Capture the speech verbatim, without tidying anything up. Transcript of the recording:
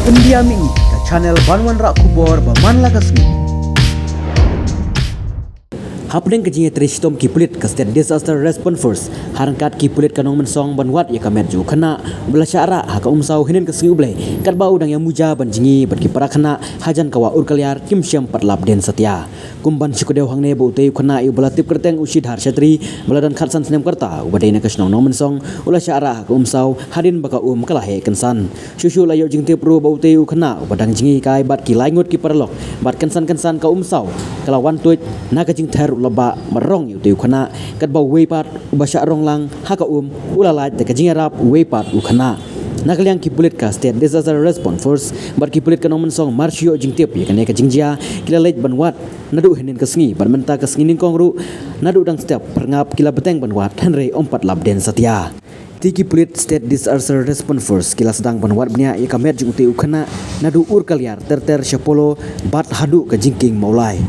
India Mini, ka channel ban wanrah khubor ba man la ka sngi. Hapdeng ka jingïatrei shitom ki pulit ka State Disaster Response Force, ha ryngkat ki pulit ka Nongmynsong ban wad ïa ka met jong u khynnah uba la shah rah ha ka umsaw hynnin ka sngi U Blei, katba u dang ïa muja ban jngi bad ki para khynnah hajan ka wah Urkaliar, kim shym pat lap dien satia. Kum ban shu kdew hangne ba utei u khynnah uba la tip kyrteng u Shidhar Shetty, ba la don khatsan snem ka rta, uba dei na ka shnong Nongmynsong, u la shah rah ha ka umsaw hadien ba ka um ka la heh kynsan. Shuh shuh la ïoh jingtip ruh ba utei u khynnah uba dang jngi kai bad ki lai ngut ki paralok, bad kynsan kynsan ka umsaw ka la wan tuid na ka jingther u la bah bad rong ïa utei u khynnah, katba uwei pat uba shah rong lang ha ka um u la lait da ka jingïarap uwei pat u khynnah. Na ka liang ki pulit ka State Disaster Response Force bad ki pulit ka Nongmynsong, mar shu ïoh jingtip ïa kane ka jingjia, ki la leit ban wad naduh hynnin ka sngi bad mynta ka sngi nyngkong ruh, naduh dang step phyrngap ki la bteng ban wad, hynrei ym pat lap dien satia. Te ki pulit State Disaster Response Force ki la sdang ban wad bniah ïa ka met jong utei u khynnah naduh Urkaliar ter ter sha Polo bad haduh ka jingkieng Mawlai.